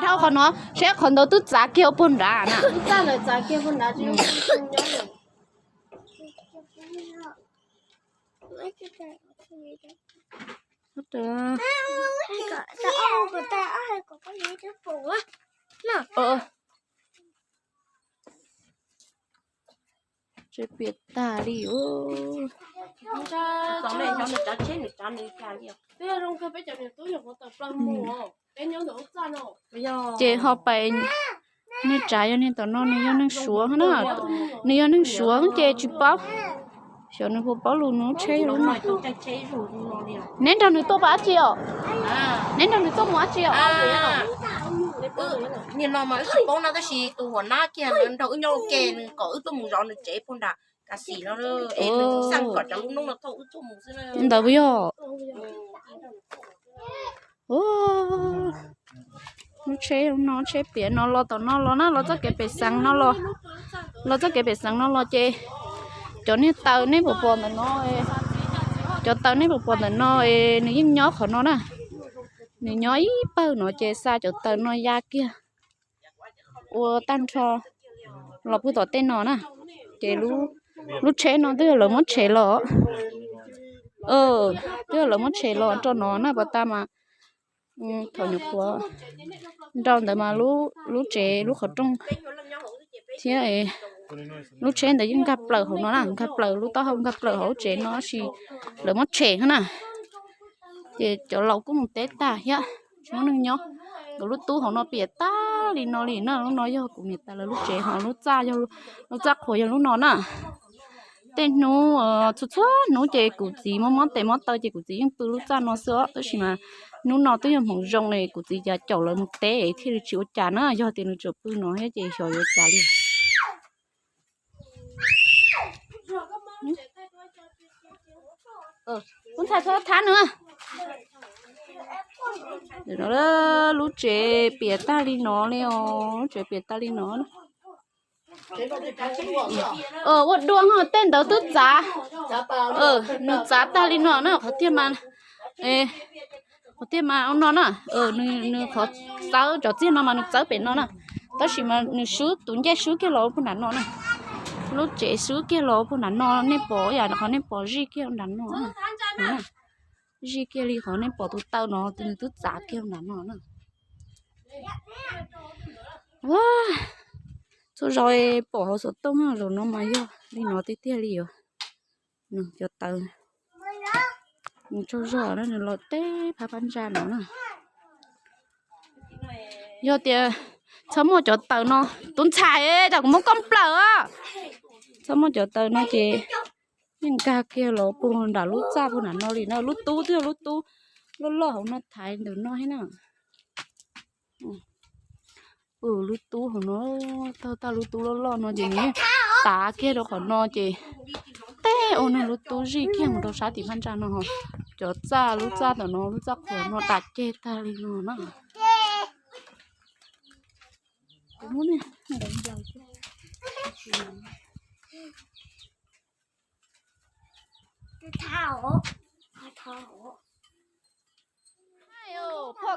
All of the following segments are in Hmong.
Qhov no, seb qhov ntawd twb txav kiag puag nrad na. Tsheb piam tag li. Ces ho pais, niag tsav yog niag tom no nws yog neeg Suav na, nws yog neeg Suav ces tsis paub, xyov nws puas paub lus nws lub tsheb lub no. Neb nrog nws tuaj pab dab tsi os? Neb nrog nws tuaj mus dab tsi os? Niag no mas wb tsis paub no tab sis tus huam nab kiag nrog wb nyob ua ke nws kom wb tuaj mus zov nws tsev puag nram kas xim no es nws xaj kom cov lub noob no thauj wb tuaj mus xwb. Ntawd puas yog? Lub tsheb no, tsheb piam no los tom no los na, los txoj kev pem xeev no los, los txoj kev pem xeev no los ces cov niag taws nej puas pom ntawm no, cov taws nej puas pom ntawm no, nws yeej nyob qhov no na. Nws nyob ib pawg no ces xa cov taws no ya kiag ua tag nrho los puag tom tej no na. Ces lub tsheb no twb yog lawv muab tshem los, twb yog lawv muab tshem los rau no na, puas tas mas thaum nyuam qhuav nrau ntawd mas lub tsev lub qhov rooj thiab lub tsheb ntawd yeej nkag plaws hauv no na, nkag plaws lub taub hau nkag plaws hauv lub tsev no tab sis lawv muab tshem na. Ces cov laus kuj mus teb tag thiab tsis muaj neeg nyob. Nkawd lub tub hauv no piam tag li no li na. Lub no yog kuv niam tais lawv lub tsev, ho lub txaj yog, lub txaj qhuas yog lub no na. Tej hnub txhua txhua hnub ces kuv txiv mob mob tes mob taw ces kuv txiv yeej pw lub txaj no xwb os, tab sis mas hnub no twb yog hmoov zoo li kuv txiv cav caum lawv mus teb thiaj li tsis ua cas na, yog tias nws tseem pw no thiab ces xyov yuav ua cas li. Kuv ntxhais txhob thab nws. Lub tsev piam tag li no li os, lub tsev piam tag li no. Ua dua ho tej ntawd twb txav, nws txav tag li no na, qhov tiag mas, qhov tiag mas no na, nws qhov txawb cov txiag no mas nws txawb pem no na, tab sis mas nws swb tus ncej swb kiag los puag nram no na. Lub tsev swb kiag los puag nram no, nej pom yam qhov nej pom zij kiag nram no, zij kiag li qhov nej pom tus taw no nws twb txav kiag nram no na. Txhua zaus pom hauv xov tooj, zaum no mas yog li no tiag tiag li os. Nws cov taw, nws tsaug zog na, nws los teb phab phab ntsa no na. Yog tias txhob muaj cov taw no, tus ntxhais, cas kuv muab koj nplawm os. Txhob muaj cov taw no ces yeej nkag kiag los puag nram lub txaj puag nram no li na. Lub tub twb yog lub tub loj loj hauv no thaiv ntawm no thiab na. Lub tub hauv no, tag tag lub tub loj loj no ces nws tav kiag rau qhov no ces teb ua nws lub tub zij kiag mus rau sab tim phab ntsa no. Cov txaj, lub txaj tom no, lub txaj qhuas no tas ceg tag li no na. Phom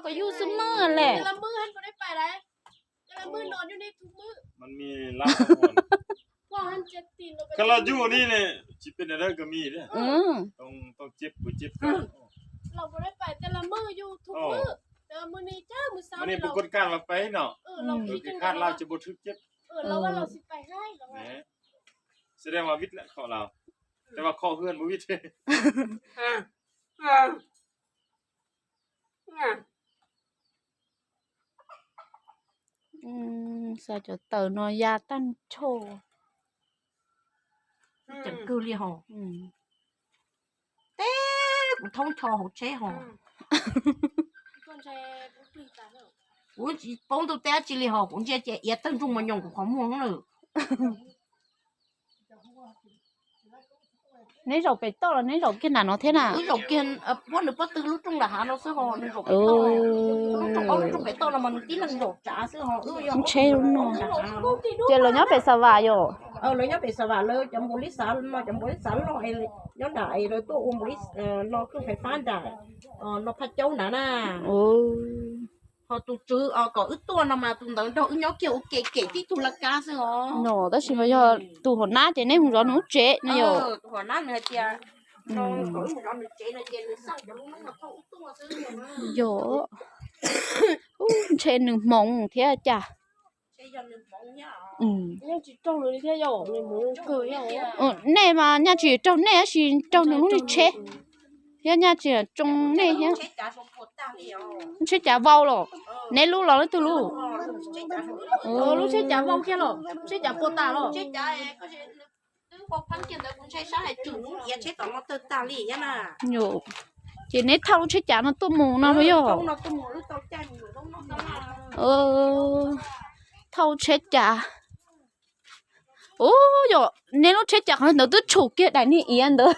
kom yug xwb mog lawm. Koj los yug ni, tsis peb na, koj mi thiab. Xa cov taws no ya tag nrho. Ceev kawg li hos. Teb kuv thoob ncho hauv tsheb hos. Kuv tsis paub ntuj teb dab tsi li hos, kuv ntsia ces iav tawg ntsoog mos nyoos kuv qhov muag lawm. Neb zaum pem toj los neb zaum kiag nram no thiab na? Wb zaum kiag, puab nws pob tw lub rooj nram hav no xwb hos, nws zaum pem toj. Lub rooj ob lub rooj pem toj no mas nws tib leeg zaum tsav xwb hos. Tsheb lub no. Ces lawv nyob pem Xa Vam yom? Lawv nyob pem Xa Vam, lawv cov npaum li xav no, cov npaum li xav loj, nyob nram es lawv tuaj ua npaum li no, rooj fais fab nram no, Phaj Caub nrad na. Tus tswv kom wb tuaj no mas tus ntawd nrog wb nyob kiag ua ke kem tib tug laj kab xwb os. No tab sis mas yog tus hom nab ces neb mus zov nws lub tsev no yom. Tus hom nab nws hais tias no kom wb mus zov nws tsev no ces nws xaj cov lub noob no thauj wb tuaj xwb. Yog, ntshe nws hmoov thiab cas. Nej mas nyaj tsis raug nej tab sis raug nws lub niag tsheb thiab, nyaj tsis tsoo nej thiab. Tsheb cav vau los, neb lub los leej twg lub? Lub tsheb cav vau kiag los tsheb cav puas tas los? Ces neb thauj lub tsheb cav no tuaj mus no puas yog? Thauj tsheb cav. Ub, yog neb lub tsheb cav qhov ntawd twb tshum kiag daim niag iav ntawd.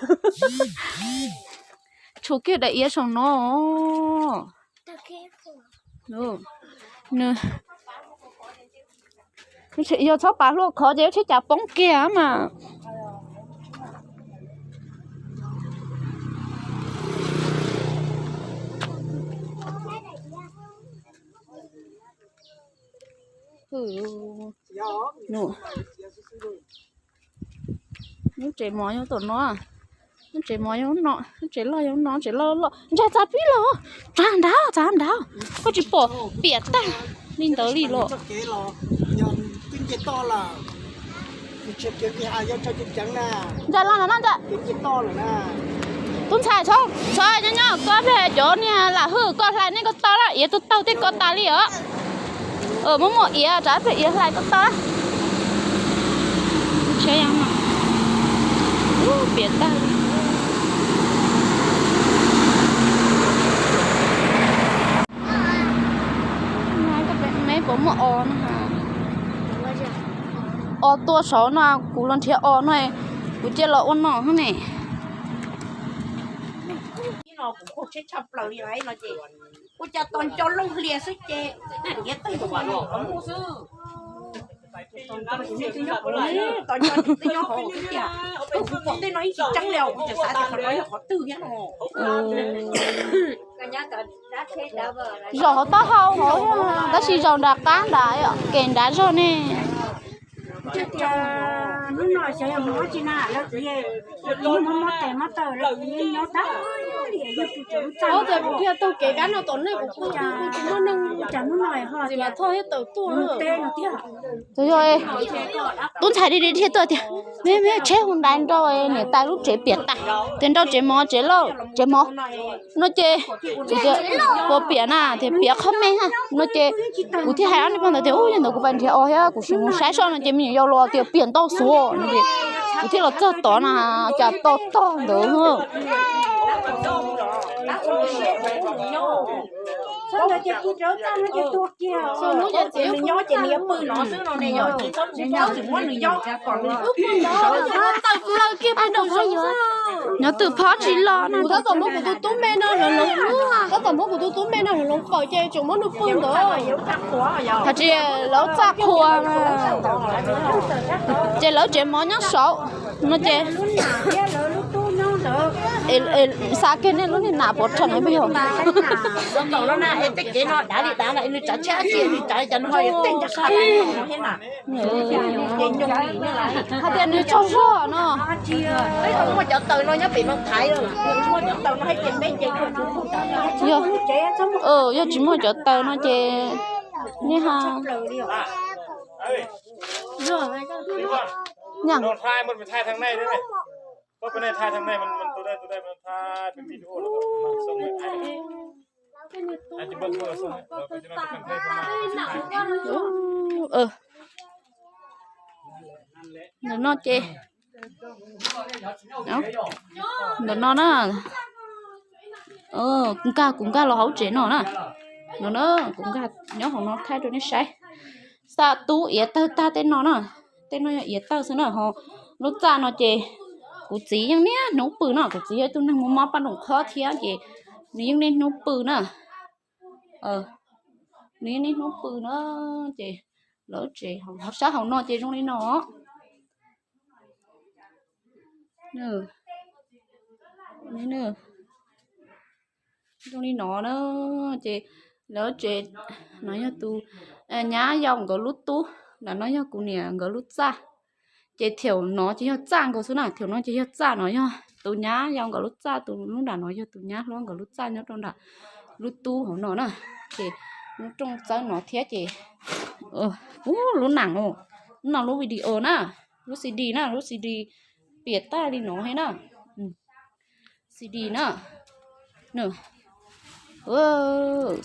Tshum kiag daim iav saum no. Yog txhob pav hlua khov ces lub tsheb cav poob kiag mas. Lub tsev mov yog tom no, lub tsev mov yog no, lub tsev loj yog no, tsev loj loj ntshai txav pib los, txav nrad txav nrad, koj tsis pom piam tag li ntawd li los. Ntshai los no na ntag. Tub ntxhais, txhob nyob nyob koj pem cov niag lam hwj, koj hlais nej ko taw na, iav tuaj tawg tej ko tas li os. Muaj muaj iav, tsam pem iav hlais ko taw. Tsheb piam tag li. Meb puas muaj os no? Os tua saud no, kuv los nrhiav os no, kuv cia los ua no ne. Ua cas tos nco looj hlias xwb ces iav tawg ua luaj xwb. Tos nco twb nyob hauv xwb tiag. Koj kuv pom tej no ib tsis tseeb li os, kuv tseem xav tias qhov no yog qhov twg thiab no. Zaum hauv taub hau hauv, tab sis zaum nram qab nrad, kev nrad zog ne. Hnub no xyov yog mus ua tsi na, lawv kuv yeej mob mob tes mob taw, lawv kuv yeej nyob tag li, yeej tsis tau lub txaj. Kuv thiaj taug kev kab no tom nej, kuv kuj tsis muaj neeg, cas hnub no ho tsis mas thoj thiab tawm tuaj mus teb no tiag. Yog tub ntxhais dhia dhia tuaj tias, me me tsheb hu nrad nrau niam tais lub tsev piam tas, tias nrau tsev mov tsev lauj tsev mov no ces kuv tias puas piam na, tias piam qhov me ha no ces kuv thiaj hais ob niag pog ntawd tias, ub, yog ntawd kuv pais nrhiav os thiab kuv sim mus saib soj no ces me nyuam yaus los tias piam ntau xuav no ces kuv thiaj los txog tod na, cas tau tog ntawd. Nyob twm phob tsis los no. Tab tom muab kuv tus tub me no hloov hloov, tab tom muab kuv tus tub me no hloov hloov paum ces tseem muab nws pw ntawd. Hais tias lawv txaj qhua, ces lawv tsev mov nyob saud no ces xav kiag nej lub niag nam pov rhees peb yog. Hais tias nws tsaug zog no. Yog tsis muaj cov taws no ces nej ha. Ntawm no ces, ntawm no na, kuv nkag, kuv nkag los hauv tsev no na. No na, kuv nkag nyob hauv no thaij rau nej saib. Xa tub iav tawg tag tej no na, tej no yog iav tawg xwb na. Ho lub txaj no ces kuv txiv yeej niaj hnub pw no, kuv txiv yog ib tug neeg muaj mob paj ntoos khob thiab ces nws yeej niaj hnub pw na. Nws yeej niaj hnub pw na, ces lawv tsev sab hauv no ces zoo li no. Zoo li no na, ces Lawv tsev no yog tus nyab yau nkawd lub tub, nram no yog kuv niam nkawd lub txaj. Ces thaum no ces yog txaj nkaus xwb na, thaum no ces yog txaj no yog tus nyab yau nkawd lub txaj, tus lub nram no yog tus nyab hlob nkawd lub txaj nyob rau nram lub tub hauv no na. Ces lub rooj txawb no thiab ces, ub, lub nees, no lub video na, lub C D na, lub C D piam tag li no thiab na. C D na,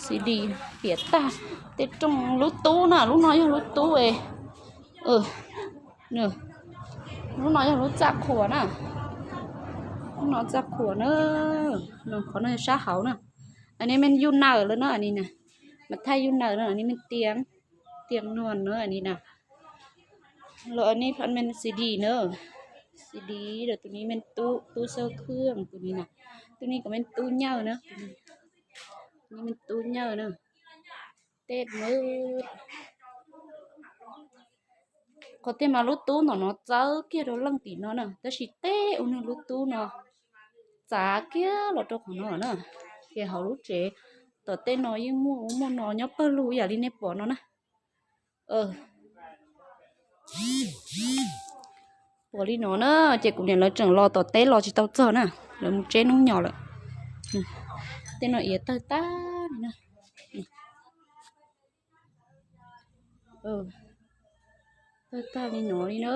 C D piam tag. Tej rooj lub tub na, lub no yog lub tub, lub no yog lub txaj qhua na, lub no txaj qhua na. Qhov no yog sab hauv na. Anim me yus nawm lawm na, anim na, mas thaj yus nawm na, anim me tias, tias nuag na, anim na. Los anim me C D na, C D, los tus ni me tub, tub xab khwb tus ni na, tus ni kom me tub nyawj na, tus ni me tub nyawj na. Tej, qhov tej mas lub tub ntawm no txawb kiag rau leej tim no na, tab sis tej ua nws lub tub no txav kiag los rau qhov no na. Ces hauv lub tsev tom tej no yeej muaj ub muaj no nyob pawg lug yam li nej pom no na. Pom li no na, ces kuv niam lawv tseem los tom teb los tsis tau txog na, lawv mus tseb noob nyos lawm. Tej no iav tawg tag li na. Tawg tag li no li na,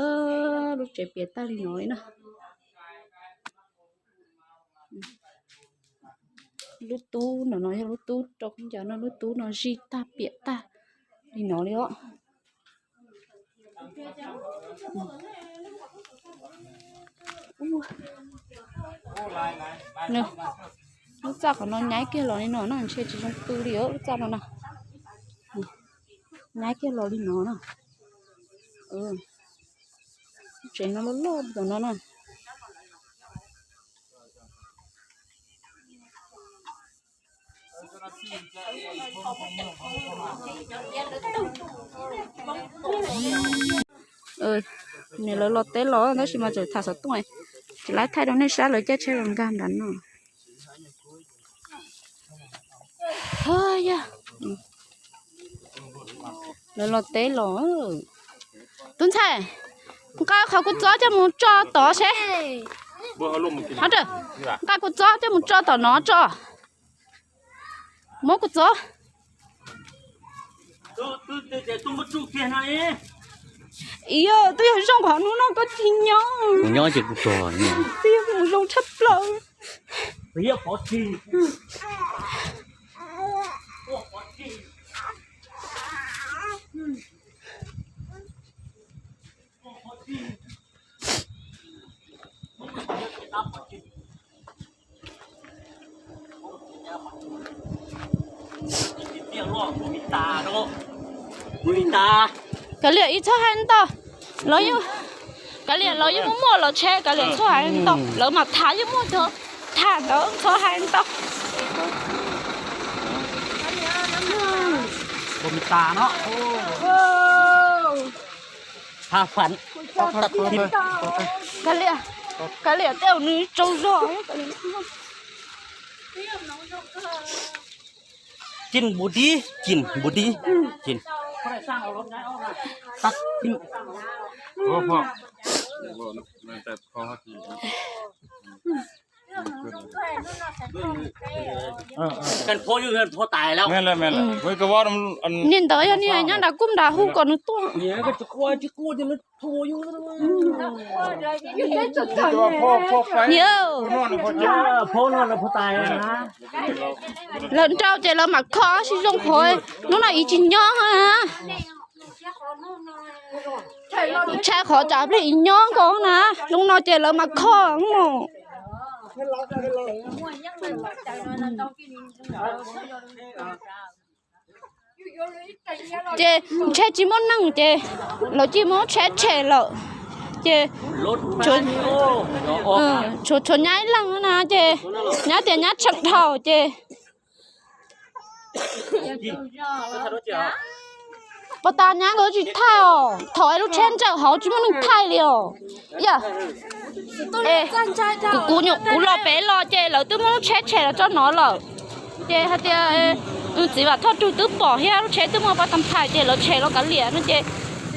lub tsev piam tag li no li na. Lub tub no no yog lub tub rau khaub ncaws no, lub tub no zij tag piam tag li no li os. Lub txaj qhov no nyaib kiag los li no na, ntshe tsis zoo pw li os lub txaj no na. Nyaib kiag los li no na. Tsev no loj loj tom no na. Niam lawv los teb los tab sis mas tseem tham xov tooj, tsis laib thaij rau nej saib lawv caij tsheb los nkag nram no. Lawv los teb los. Tub ntxhais, nqa qhov kuv txob coj mus tso tod seb. Nqa kuv txob coj mus tso tom no tso. Muab kuv txob. Twb yog zoo qhov hnub no koj tsis nyob. Kuv nyob ces kuv tog. Twb yog mus zoo tshaj plaws. Kav liam, ib txhob hais ntau. Lawv yeej, kav liam, lawv yeej muaj muaj lawv tsheb, kav liam txhob hais ntau, lawv mam tham yeej muaj cov tham ntawd txhob hais ntau. Kav liam, kav liam tej nws tsaug zog. Cin npus dib, cin npus dib, cin. Niag ntawd yog niag nyob nram kuj nram hu kom nws tuaj. Lawv nrau ces lawv mam kho, tsis zoo qhov hnub no ib tsis nyob na. Ntshai qhov tsam pliag ib nyob nkaus na, zoo no ces lawv mam kho mus. Ces ntshe tsis muaj neeg ces lawv cia muab tsheb tshem lawm. Ces tshuav, tshuav nyab ib leeg na ces nyab tias nyab tshee dhau ces puas tas nyab nkawd tsis thaj os, thaum lub tsheb ntsawm hauv tsis muaj neeg thaj li os. Yog, kuv, kuv los pem los ces lawv twb muab lub tsheb tshem los tso no lawm. Ces hais tias Txiv Vam Thoj Rwg twb pom thiab, lub tsheb twb muaj pab tam thais ces lawv tshem los kav liam no ces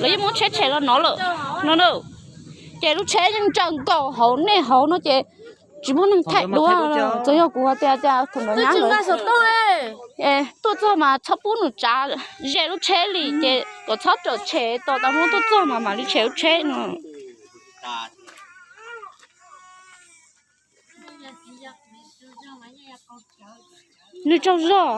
lawv yeej muab tsheb tshem los no lawm no na. Ces lub tsheb yeej ntsaws nkaus hauv nej hauv no ces tsis muaj neeg thaij dua. Txawm yog kuv hais tias cas thaum ntawd nyab lawv tuaj txog mas txhob pub nws tsav ze lub tsheb li ces kom txhob rawm tshem tos tau hnub tuaj txog mas mam li tshem lub tsheb no. Nws tsaug zog.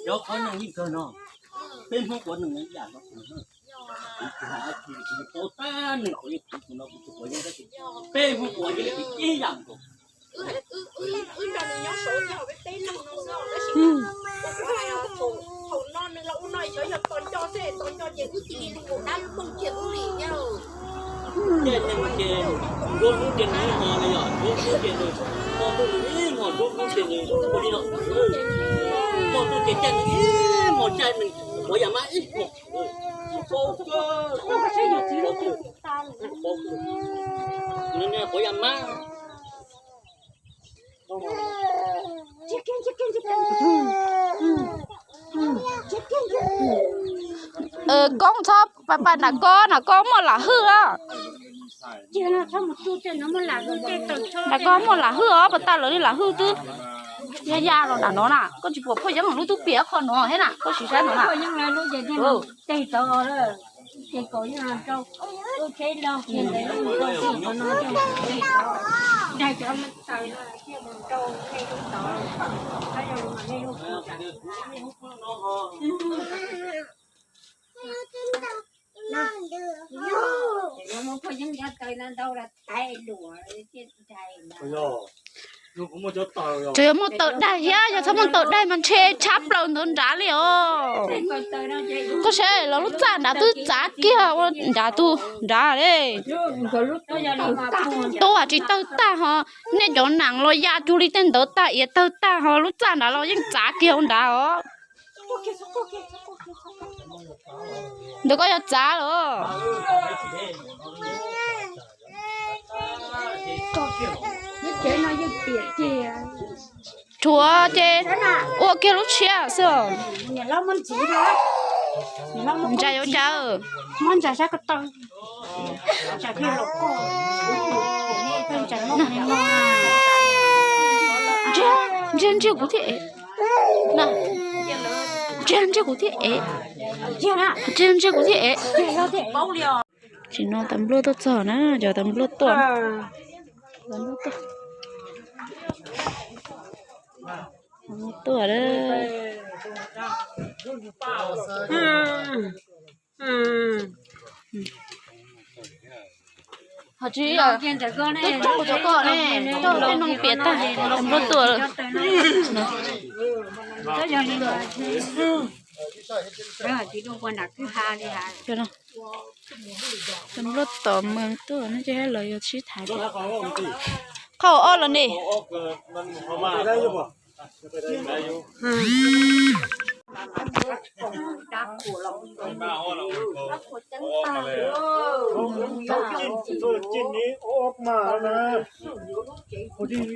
Cov qhov neeg yeej kawg no, peb Hmoob quav neeg ib yam no. Kuv tsis hais dab tsi, kuv paub tag neeg qhov yeej kuv no, kuv tsis quav yeeb dab tsi. Peb Hmoob quav yeeb ib yam nkaus. Thaum no nws los ua no xyov yog tos nco xwb, tos nco ces wb cia li mus dab pooj kiag wb li. Ces nws ces nruab hnub ces nws ib hmos no yom, nruab hnub ces nws, tos ntuj nws ib hmos nruab hnub ces nws ua li no. Tos ntuj ces caij nws ib hmos caij nws quav yam mab ib hmos. Nws quav yam mab. Koob txhob pais nram koj, nram koj muaj lam hwj os. Nram koj muaj lam hwj os, pas tas lawv li lam hwj twb ya ya los nram no na, koj tsis pom phoj yeeb lub tub piam qhov no thiab na, koj sim saib no na. Tsuas yog muaj taws daig thiab, yog txhob muaj taws daig mas ntshe tshab plaws ntawd nrad li os. Koj saib los lub txaj nrad twb txav kiag ua nrad tus nrad li. Tub tsis tawg tag ho, nej cov nam los ya cuag li tej ntawd tag iav tawg tag ho, lub txaj nrad los yeej txav kiag ua nrad os. Ntawd koj yog txav los. Tshuav ces ua kiag lub tshiab xwb. Ntsa yuav cas. Ntsia, ntsia kuv thiab ev. Ntsia, ntsia kuv thiab ev. Ntsia, ntsia kuv thiab ev. Tsis no tas npluaj tuaj txog na, cov tas npluaj tuaj. Tuaj. Ho tsis twb raug cov koj ne, raug tej noog piam tag, tas npluaj tuaj. Tas npluaj tom mws tuaj ne, ces los yog sib tham. Qhov ob los ne.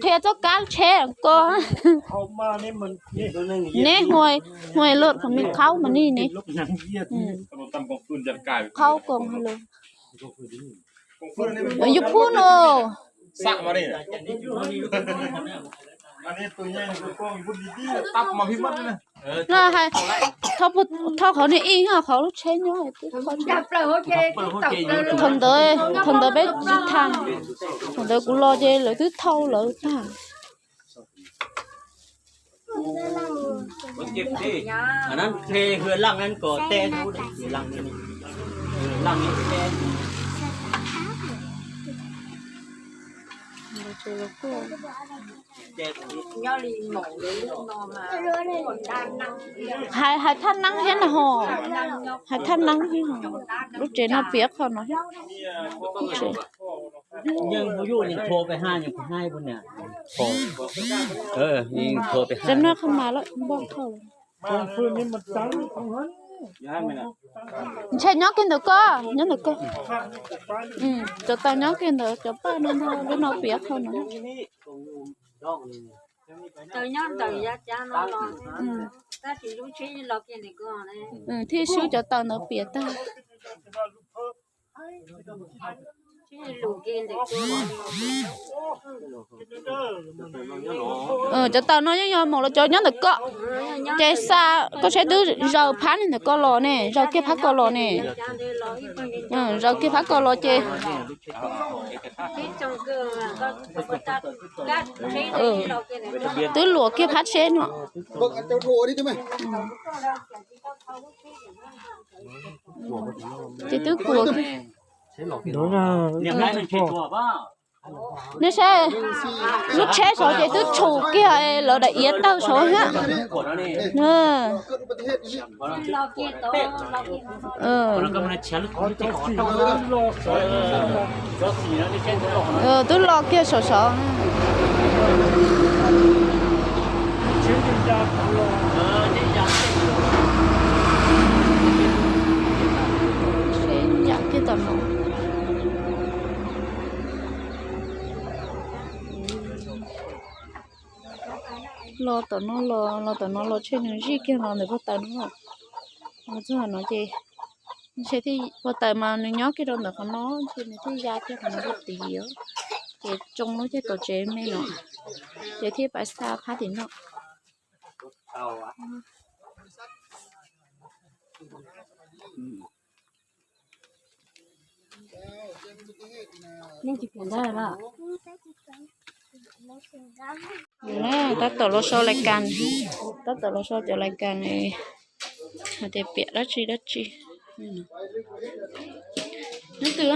Qhia txoj kab tsheb ko. Neb hua loj thaum me qhaub mas nej ne. Qhaub koom los. Yus phub no. Thauj qhov niag ib, qhov lub tsheb nyob. Thaum ntawd, thaum ntawd peb tsis tham, thaum ntawd kuv los ces lawv twb thauj lawv tag. Hais, hais thaj neeb thiab na ho, hais thaj neeb thiab ho. Lub tsev no piav qhov no thiab. Yeej hu yuj, yeej thua peb haj, yeej peb haj peb niam. Thua, yeej thua peb haj. Qhov mas lawm npoj thauj. Ntshe nyob kiag ntawm koj, nyob ntawm koj. Cov taws nyob kiag ntawd, cov paj no ntag, lub no piav qhov no. Thiaj swb cov taws ntawd piav tag. Cov taws no yeej yog mus los cov nyob ntawm koj. Ces xa koj saib twb zaws phab li ntawm koj los ne, zaws kiag phab koj los ne. Zaws kiag phab koj los ces twb luam kiag phab tsheb no. Ces twb kuam. Nej saib, lub tsheb saud ces twb tshum kiag lawv daim iav tawg saud thiab. Twb lo kiag saum saud. Seb yam kiag tom no. Los tom no los, los tom no los tsheb nws zij kiag los ntawm puag taws no. Los txog no ces ntshe thiaj, puag taws mas nws nyob kiag rau ntawm qhov no, ntshe nws thiaj ya kiag qhov no rau tid os. Ces tsoo lub caij tom tsev me no, ces thiaj pais xa phab tim no. Tab tom los sau lais kas, tab tom los sau cov lais kas hais tias piam dab tsi dab tsi. Nyob twg?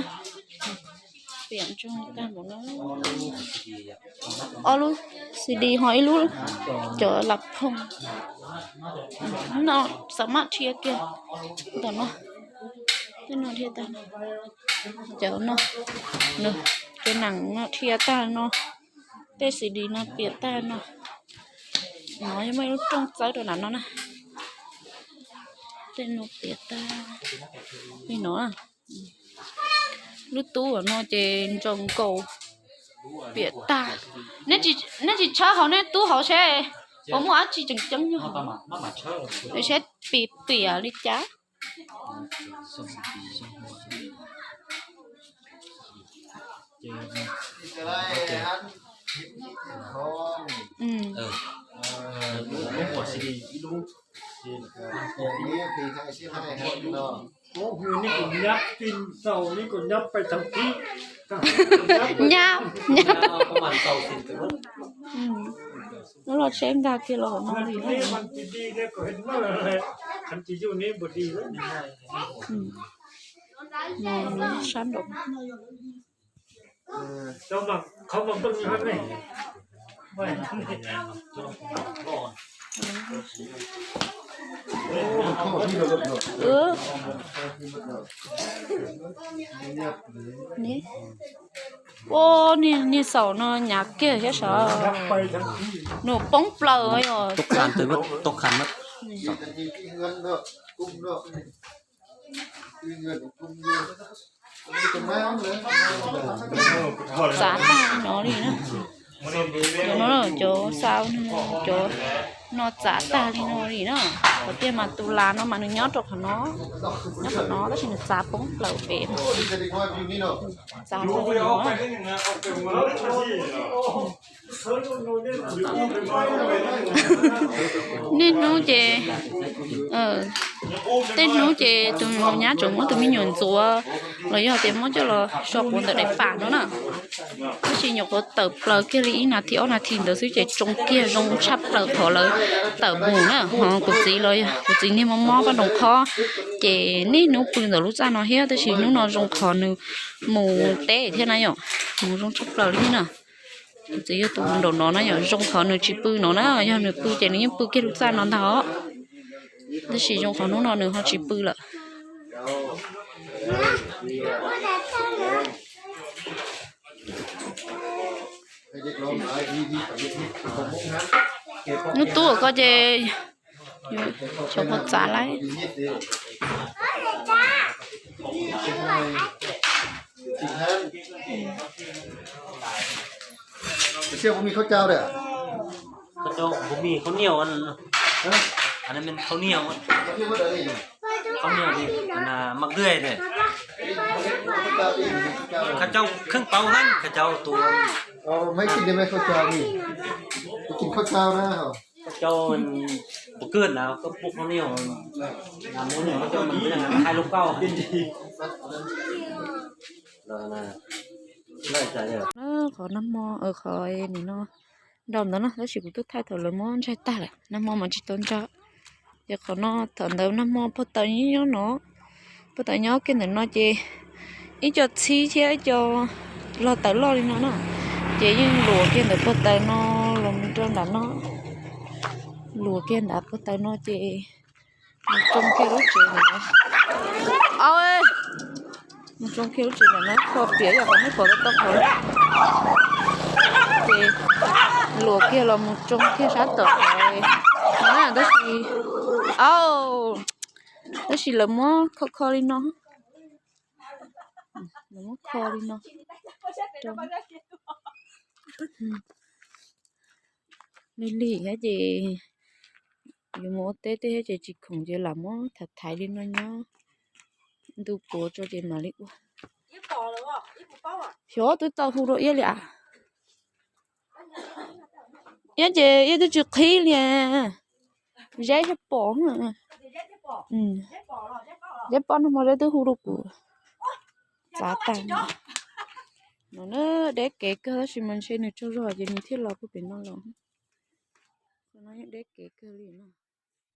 Piam ntsoog tag npaum no. Ob lub C D ho ib lub cov lam phooj no, xam maj dhia kiag tom no. Tej no dhia tag, cov no, cov nees no dhia tag no. Tej C D no piam tag no. No yeej muaj ib lub rooj txawb rau nram no na. Tej no piam tag li no. Lub tub no ces ntsoos nkaus, piam tag. Nej tsis tshawb hauv, nej tub hauv seb puas muaj dab tsi tseem ceeb nyob hauv, seb piam piam li cas. Nyab, nyab. Lub los tsheb nkag kiag los hauv no li. Sab nraum. Ua, niag xaum no hnyav kiag thiab sav, nws poob plaws yog. Txav tag li no li na. Cov no cov xa, cov no txav tag li no li na. Qhov tiag mas tus las no mas nws nyob rau qhov no, nyob qhov no tab sis nws txav poob plaws pem no. Txav tag li no. Niaj hnub ces, tej hnub ces tus nyab tseem muab tus me nyuam ntxuav los yog tias muab coj los so quav ntawm daim pam no na. Tab sis nyuam qhuav tawm plaws kiag li ib nas this ob nas this ntawd xwb ces tsoo kiag zoo tshaj plaws qhov lawv tawm mus na. Ho kuv txiv los yog kuv txiv niag mob mob paj nroos qhob, ces niaj hnub pw ntawm lub txaj no thiab, tab sis hnub no zoo qhov nws mus teb thiab na yom, mus zoo tshaj plaws li thiab na. Kuv txiv yog tus nraum no na yom, zoo qhov nws tsis pw no na, yog nws pw ces nws yeej pw kiag lub txaj no ntag os. Tab sis zoo qhov hnub no nws ho tsis pw lawm. Hnub tub koj ces xyov puas txav lawm. Koj cau kheej pauv heev koj cau tus. Koj cau puas kawg na koj pub koj niam na, koj cau hais lus kauj. Qhov nag hmo qhov nim no nrau ntawd no tab sis kuv twb thaij thaum lawv muab ntsaig tag lawm, nag hmo mas tsis tau nrau. Ces qhov no thaum ntawd nag hmo pag taws nyob no, pag taws nyob kiag ntawm no ces ib co txhib thiab ib co log taws loj li no na, ces yeej luam kiag ntawm pag taws no los mus rau nram no, luam kiag nram pag taws no ces mus tsoo kiag lub tsev ntawd. Mus tsoo kiag lub tsev ntawm no, kho piam yog qhov nej pom tau qhov ces luam kiag los mus tsoo kiag sab tom qhov na, tab sis, tab sis lawv muab kho kho li no, lawv muab kho li no. Lig lig thiab ces yus mus ua teb tej thiab ces tsis khoom ces lam muab thaiv thaiv li no nyob, ntu puav tso ces mam li ua. Xyov twb tau hu rau Iab li as. Iab ces Iab twb tsis qhib li. Zeb thiaj pom. Zeb pom no mas Zeb twb hu rau kuv. Txav tag no. No na, deb kev kawg tab sis mas ntshe nws tsaug zog ces nws thiaj los puag pem no los. Qhov no yeej deb kev kawg li no.